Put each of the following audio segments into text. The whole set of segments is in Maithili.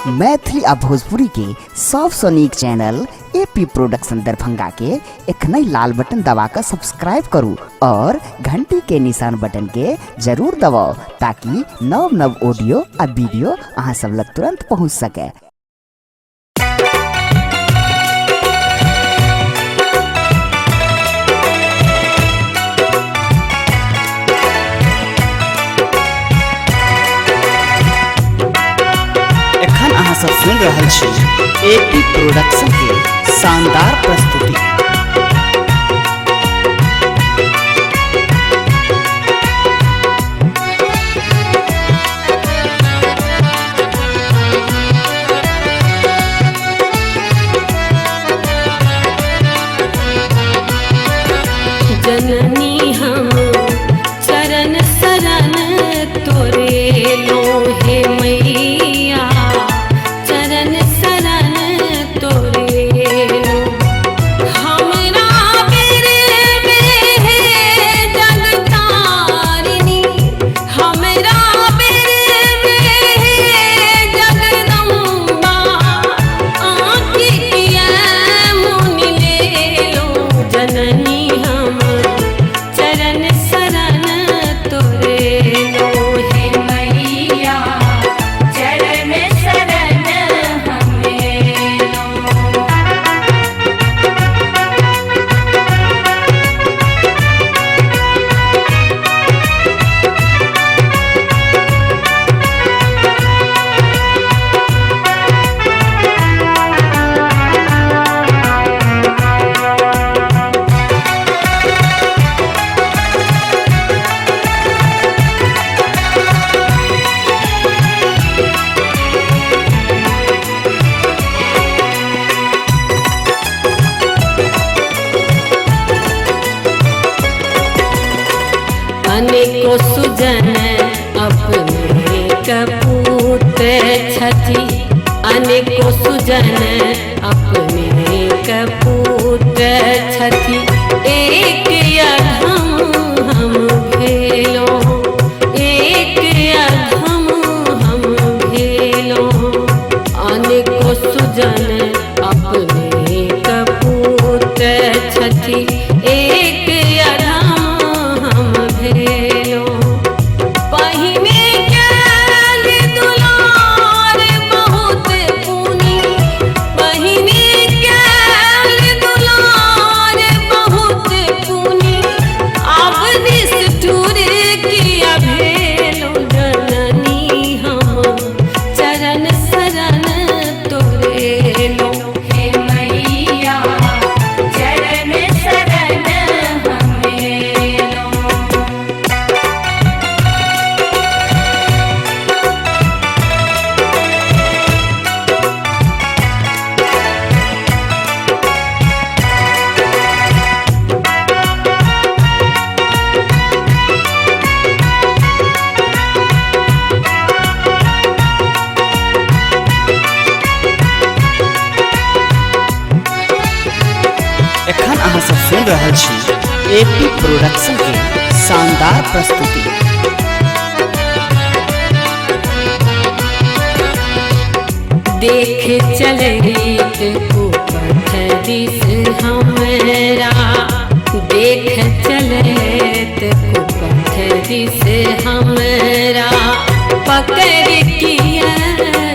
मैथिली आ भोजपुरी के सबसँ नीक चैनल एपी प्रोडक्शन दरभंगा के एखनहि लाल बटन दबा कऽ सब्सक्राइब करू और घंटी के निशान बटन के जरूर दबाउ ताकि नव नव ऑडियो आ वीडियो अहाँ सब लग तुरंत पहुंच सके। एखन अहाँ सब सुनि रहल छी एपी प्रोडक्शन के शानदार प्रस्तुति। जननी हम चरण शरण तोरे लोहे मैया, चरण शरण तोरे लो। हमरा बेर जगतारिणी, हमरा बेर जगदम्बा, आँखि किया मुनि लेलो। जननी हम चरण शरण तोरे लोहे मैया, चरण शरण हमें लो। अनेको सुजन अपने कपूत छथि, अनेको सुजन अपने कपूत छथि। एक अधम हम भेलो, एक अधम हम भेलो। अनेको सुजन अपने कपूत छथि, एक अधम हम भेलो। पहिने कैल दुलार बहुत पुनि, पहिने कैल दुलार बहुत पुनि। आब निष्ठुर किया भेलो। जननी हम चरण शरण तोरे लो हे मैया, चरण शरण हमें लो। एखन अहाँ सब सुनि रहल छी एपी प्रोडक्शन के शानदार प्रस्तुति। देख चलैत कुपथ दिस हमरा, देख चलैत कुपथ दिस हमरा। पकड़ किया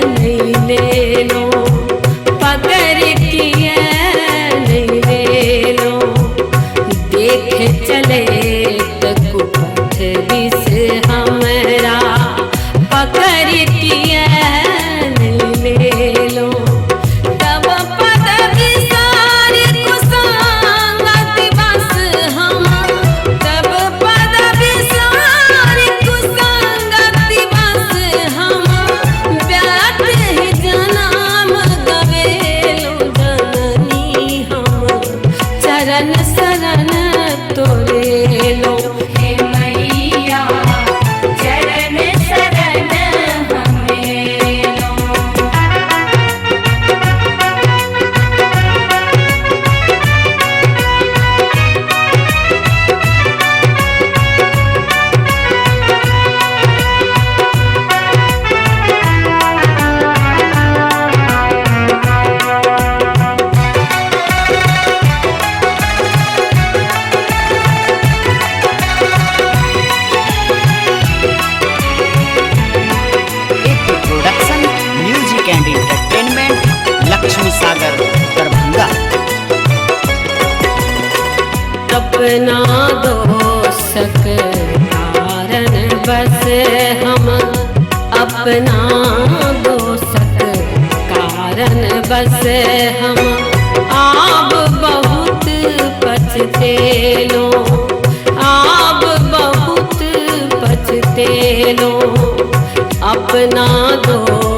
नहीं लेलो, पकड़ किया नहीं लेलो। देख चलैत कुपथ दिस हमरा, पकड़ किया नहीं लेलो। तब पद विसार कुसंगति बस हम, तब पद विसार कुसंगति बस हम। व्याकुल अपना दोषक कारण बस हम, अपना दोषक कारण बस हम, आब बहुत पछतेलो, आब बहुत पछतेलो, अपना दोषक